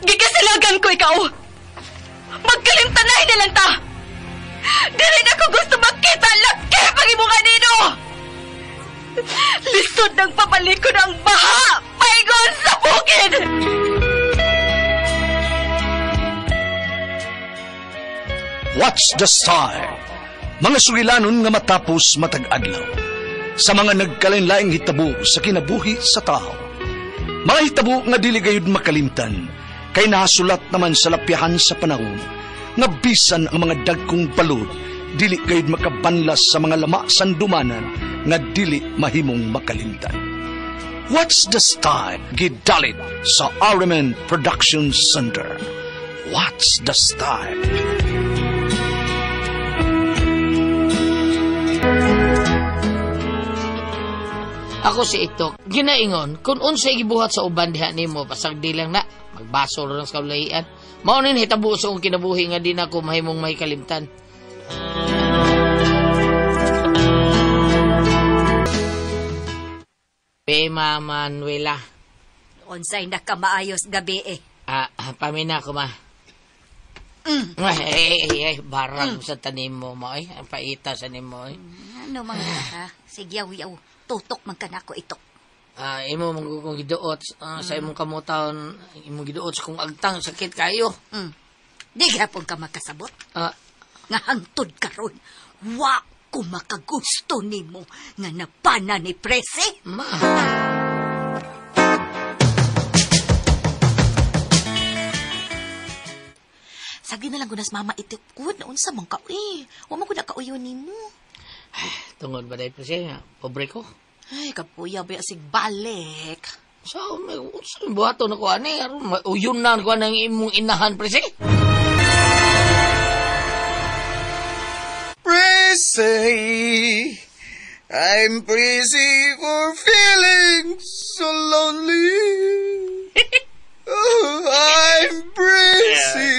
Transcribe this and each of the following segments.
Gikasilagan ko ikaw. Magkalimtanay na lang ta. Dili na ko gusto makita laki pag imong anino. Lisod ng pabalikon ang baha paingon sa bukid. What's the style? Mga sugilanon nga matapos matag adlaw. Sa mga nagkalain-laing hitabo sa kinabuhi sa tao. Mga hitabo nga dili gayud makalimtan, kay nahasulat naman sa lapyahan sa panahon, nga bisan ang mga dagkong balod, dili gayud makabanlas sa mga lama sandumanan nga dili mahimong makalimtan. What's the style? Gidalit sa RMN Production Center. What's the style? Ako si Itok, ginaingon, kung unsay gibuhat sa uban diha nimo, pasag di lang na, magbaso lang sa kaulahian. Mao nin hitabo sa akong kinabuhi nga di na ako mahimong may kalimtan. Pema Manuela. Unsay nakamaayos gabi eh. Pamina ko ma. Ay, barang sa tanim mo mo ay. Ang paita sa nimo ay. Ano man ka ha? Sige, yaw. Tutok man ka na ako itok. Imo mong kong giduot sa imong kamutaon, imong giduot sa kong agtang sakit kayo. Di gyapon ka makasabot. Nga hangtod karon, wa ko makagusto nimo nga napana ni Presi. Ma. Sagi na lang gunas mama itik ko na unsa man ka eh. Wa man ko na kauyo nimo. Tungod ba dahil Presi? Pobre ko. Ay, kapuya ba sig balik. So, may unsa buhaton ako ani aron mauyon na ko nang imong inahan Presi. Presi, I'm Presi for feeling so lonely. Oh, I'm Presi.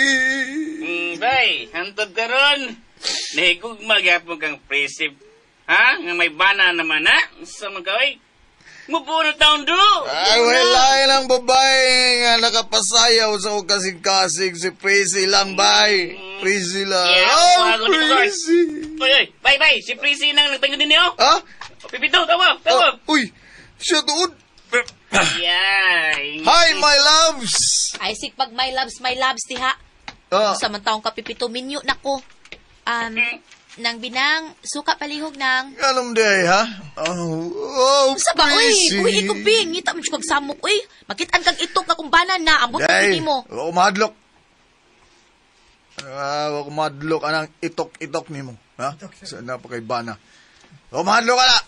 Bay, hantod karon. Nahigugma gyapon kang Presi. Ha? Nga may bana naman, ha? Sa mga mubuo na taon do! Ay, wala lang babae nga nakapasayaw sa kasing-kasing si Presi lang, bay. Presi lang. Yeah, oh, Presi! Oy, oy, bay, bay! Si Presi nang nagpangod din niyo. Ha? Pipito, tawa, tawa! Uy, siya tuod! Yeah. Hi, my loves! Ay, sikpag my loves, diha. Sa man taong kapipito, minyo na ko. Nang binang, suka palihog nang. Anong day, ha? Oh, sa ba, Presi. Uy, uy, ikubing. Ngita mo siya kag samok, uy. Makitaan kag itok na kumbanan na. Ambot na Day, mo. wako mahadlok. Wako mahadlok anang itok-itok ni mo. Ha? Sa napakaibana. Wako mahadlok ka na!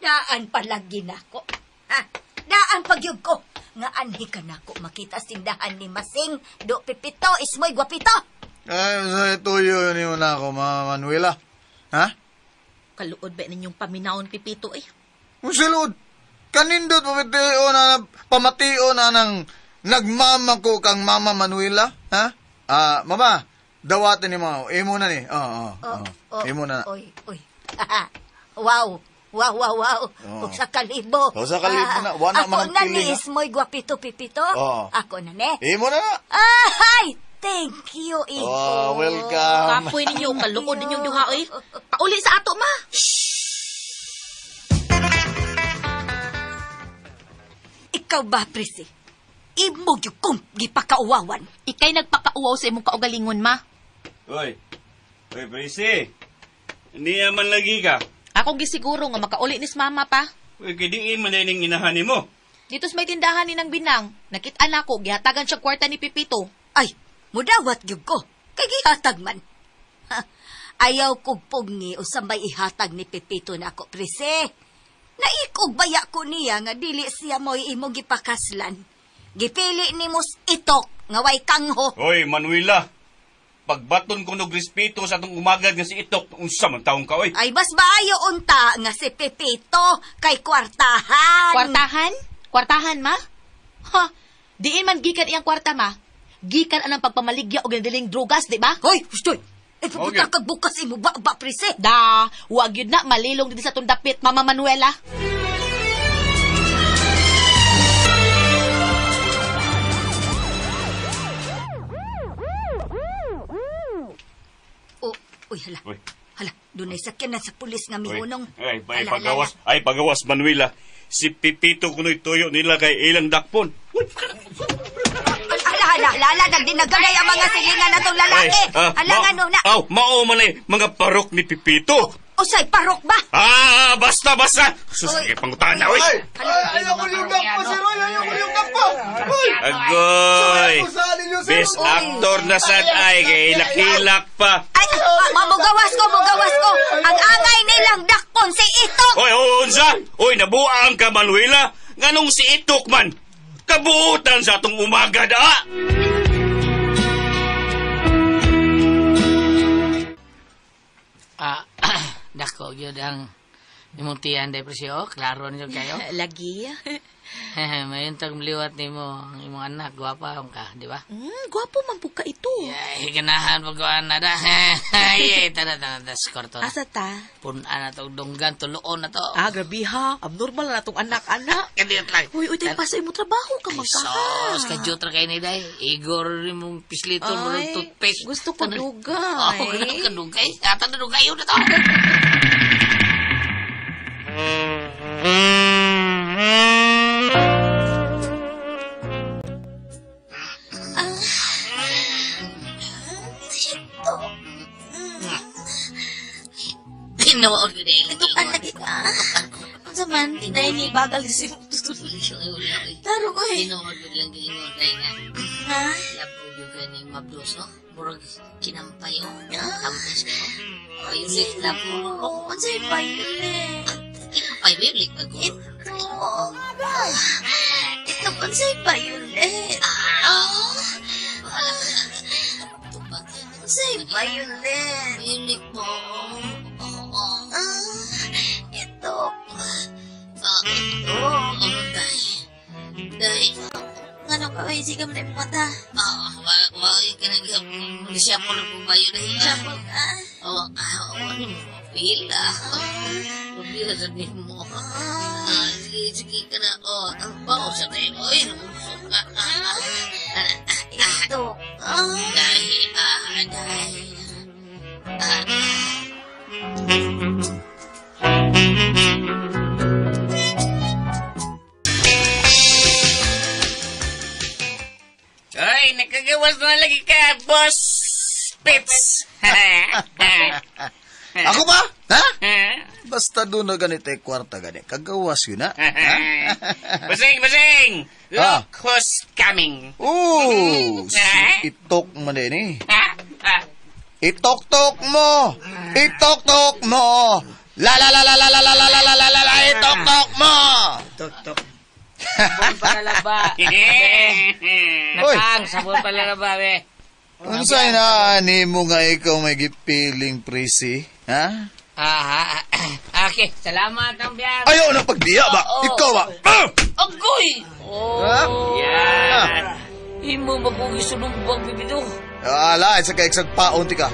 Daan palagi na ko. Ha? Daan pagyug ko. Nga anhi ka na ko makita sindahan ni Masing. Do pipito, ismoy gwapito. Ay, sa tuyo niyo na ako, Ma Manuela. Ha? Kaluod ba ninyong paminaon, Pipito, eh? Musilod, kanindot pamatio na, pamatio na ng nagmama ko kang Mama Manuela? Ha? Mama, dawatin ni mo. Imo na ni. Oo, oo. Imo na. Oy, oy. Wow. Wow, wow, wow. Oh. Usa ka libo. Usa ka libo na. Wala ako man ang na piling, ni Ismoy Gwapito Pipito. Oh. Ako na ni. Imo na na. Ay, thank you, Iko. Oh, welcome. Kapoy ninyo, kaluod ninyong duha, oy. Pauli sa ato, ma. Ikaw ba, Prissy? Imo gyud kong gipakauwawan. Ikay nagpakauwaw sa imong kaugalingon, ma. Oy, oy, Prissy. Niya man lagi ka. Ako gisiguro nga makauli nis mama pa. Uy, kidiin man ning inahan nimo. Dito sa may tindahan ni nang binang, nakit-an ako, gihatagan siya kwarta ni Pipito. Ay, mudawat gyud ko. Kay gihatag man. Ha, ayaw kog pugni usa may ihatag ni Pipito na ako, Prissy. Naikog baya ko niya nga dili siya mo'y imo gipakaslan. Gipili ni mos itok nga way kangho. Oy, Manuela. Pagbaton ko nog respeto sa atong umagad nga si Itok, unsa man taong ka, oy. Ay, mas maayo unta nga si Pepito kay kwartahan. Kwartahan? Kwartahan, ma? Ha? Diin man gikan iyang kwarta, ma. Gikan anang pagpamaligya og nadiling drugas, di ba? Hoy, hustoy! Eh, pupunta kag bukas imo ba, ba, Prissy? Da, wag yun na, malilong dito sa tundapit, Mama Manuela. hala. Uy. Hala, dunay sakyan na sa pulis nga mihunong. Ay, ay, Hala, hala, pagawas. Ay, pagawas, Manuela. Si Pipito kuno'y tuyo nila kay ilang dakpon. Uy, Hala, hala, hala, hala, nagdinaganay ang mga silingan na tong lalaki. Hala nga no na. Aw, mao man ay mga parok ni Pipito. Usay, parok ba? Ah, basta, basta. Sus, Uy. sige, pangutana, uy. Ay! Ay, ayaw ko yung dakpa, Sir Roy! Ayaw ko yung dakpa! Uy! Agoy. Saan ninyo, sir? Best actor na sad ay, kay hilak-hilak pa. Ay, mamugawas ko, mugawas ko. Ang angay nilang dakpon si Itok. Oy, unsa? Oy, nabuang ka, Manuela. Nganong si Itok man? Kabuutan sa atong umaga da. Dako gyud ang imong tiyan day presyo. Klaro ninyo kayo. Lagi. Mayon tag liwat nimo ang imong anak, gwapa ka, di ba? Gwapo man po ka ito. Ay, ganahan pag na da. Ay, tana tana das korto. Asa ta? Punan na to dunggan tuluon na to. Ah, grabe ha. Abnormal na tong anak-anak. Kadiyot lang. Uy, uy, tayo pa sa imo trabaho ka Ay, magkaha. sos, kadyot ra kayo ni day. Igor ni mong pisliton mo Ay, ng toothpaste. gusto ko dugay. Oo, ganun ka dugay. Ata na dugay yun na to. Tinuod ko din. Ito ka lagi ka. Unsa man, dahil ni bagal si Taro ko eh. Tinuod ko lang giingon day nga. Ha? Labog yung ganing mabdos, oh. Murag kinampay, oh. Tampis ko. Violet labog. Oh, unsa yung violet? Kinampay, violet ba ko? Ito. Ito, unsa yung violet? Ah! Wala ka na. Tubag. Unsa yung violet? Violet mo. Oo. Ah, ito. Ah, Ito. oh, day. Day. Ngano ka, ay, sige mo na yung mata. Ah, wa, wa, kanang siya po na po ba yun? Siya po ka. Oh, ano mo? Feel, ah. Pabila sa mo. Ah, sige, sige ka na. Oh, ang bao sa tayo. Oy, usok ka. Ito. Ah. Dahil, dahil. Ay, nakagawas na lagi ka, Boss Pips. Ako ba? Ha? Basta doon na ganito eh, kwarta gani. Kagawas yun, ha? Basing, basing! Ah. Look who's coming. Oh, si Itok man din eh. Ah, ah. Itok-tok mo! Itok-tok mo! La la la la la la la la la la la la la itok-tok mo! Tok-tok. Sabon palalaba. Oy. Nakang, sabon palalaba, be. Unsay na ani mo nga ikaw may gipiling prisi? Ha? Ah, okay. Salamat, ang biyag. Ayaw na pagbiya ba? Oo. Ikaw ba? Ah! Agoy! Oh. Ha? Yan. Imo ba kung isunumbang bibito? Ala, sa kay paon ti ka.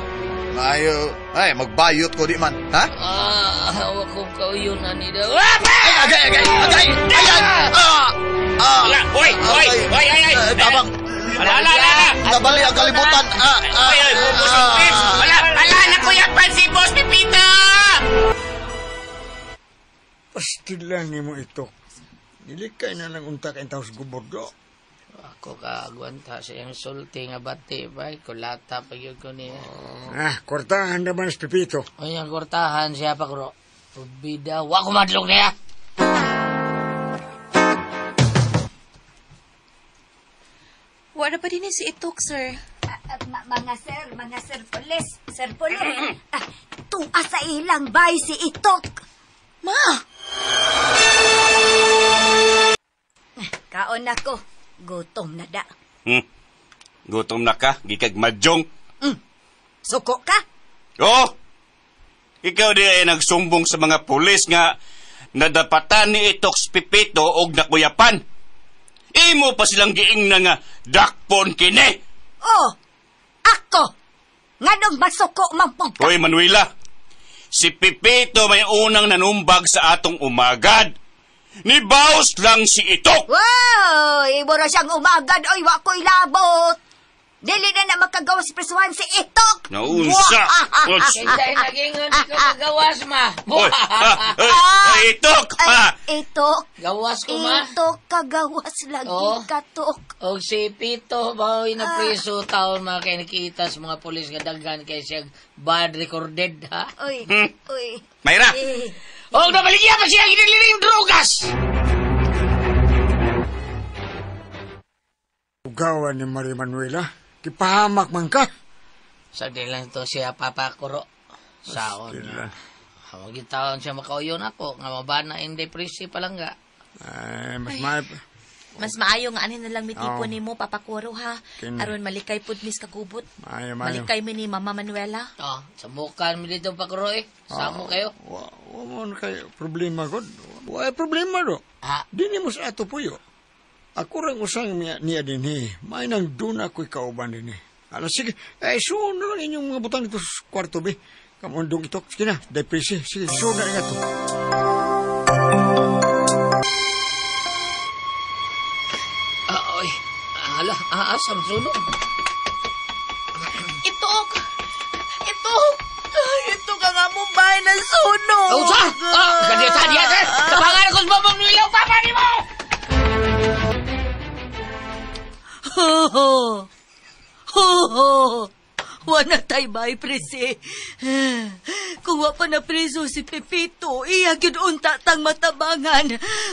Ayo, ay magbayot ko di man, ha? Ah, hawak ko kauyon ani daw. Ah! Ay, agay, agay, agay, agay! Ah! Ah! Ala, oy, oy, oy, ay, ay. Ah, Tabang. Ala, ala, ala, ala. Nabali ang kalibutan. Ah, ah, Oy, oy, Boss Pips. Ala, ala, nakuyapan si Boss Pipito! Pastilan ni mo ito. Dili kay na lang unta kay taos gubordo. Ako ka agwanta sa iyang sulti nga bati bay kulata pa gyud ko niya. Ah, kwartahan naman si Pipito. Uy, ang kwartahan siya pa kro. Pabida, wa ko madlong niya. Wala pa din si Itok, sir. Mga sir, pulis, sir pulis. Ah, tuwa sa ilang bay si Itok. Ma! Kaon ako, gutom na da. Gutom na ka, gikag madyong. Suko ka? Oh! Ikaw di ay nagsumbong sa mga pulis nga nadapatan ni Itox Pipito og nakuyapan. Imo pa silang giing na nga dakpon kini. Oh, ako! Nganong masuko man pug ka? Hoy Manuela, si Pipito may unang nanumbag sa atong umagad. Nibaos lang si Itok. Wow! Ibo na siyang umagad, oy, wa ko'y labot. Dili na na makagawas sa prisuhan si Itok. Naunsa. Kinsa nagingon ko kagawas, ma. Oy, ha, oy, ay, Itok! Ha? Ay, Itok. Gawas ko, ma. Itok kagawas lagi Oo. katok. Og si Pito, bawi na preso taon mga kay nakita sa mga polis nga daghan kay siya bad recorded, ha? Uy, uy. Mayra! Eh, Og nabaligya pa siya ginililing drogas! Ugawan ni Maria Manuela. Kipahamak man ka. Sagdi lang to siya papakuro. Saon. Sila. Hawag taon siya makauyon ako nga mabana in depresi palangga. Ay, mas may... Mas maayo nga anhin na lang mitipo Oo. nimo Papakuro ha. Kini. Aron malikay pud mis kagubot. Maayo, maayo. Malikay mi ni Mama Manuela. Oh, samukan mi dito pakuro eh. Samo kayo. Wa, wa mo na kayo problema ko. Wa problema do. Ha? Dini mo sa ato puyo. Ako rang usang niya, niya din eh. May nang doon ako'y kauban din eh. Ala, sige. Eh, suon na lang inyong mga butang dito sa kwarto, be. Kamundong ito. Sige na, depresi. Sige, suon na nga to. Ah, oy. Hala, asam sunog. Itok! Itok! Ay, ito ka nga mo ba na sunog? Oh, sa! Ah, kadita diya sir. Tabangan ko sa Mama Manuela, papa ni mo! Ho, ho. Ho, ho. Wala tay bay, prese. Kung wa pa na preso si Pepito, iya gyud unta tang matabangan.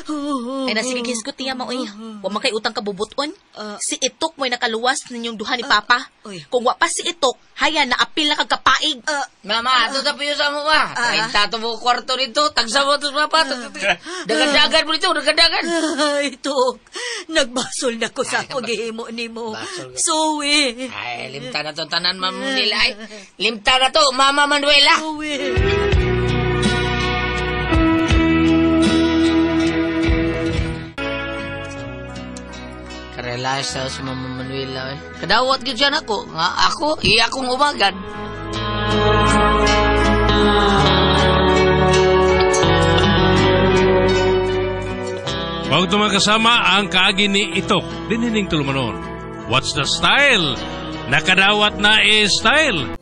Ho, ho. Ay nasige gisgot niya maoy. Wa man kay utang kabubuton. Ah. Si Itok mo'y nakaluwas ninyong duha ni Papa. Uy. Kung wa pa si Itok, haya na apil na kag kapaig. Ah, Mama, ato ta piyo sa mo ma. 30 to mo kwarto dito, tagsa mo to sa papa. Dagan-dagan mo dito, dagan-dagan. Ay, Tok. Nagbasol na ko sa akong gihimo nimo. Basol ka. Suwi. Ay, limta na to tanan, Ma'am Manuela. Ay, limta na to, Mama Manuela. Suwi. Karelas sa si Mama Manuela. Eh. Kadawat gyud siya nako. Nga ako, iya akong umagan. Huwag kasama ang kaagi ni Itok, dinining tulumanon. What's the style? Nakadawat na e style.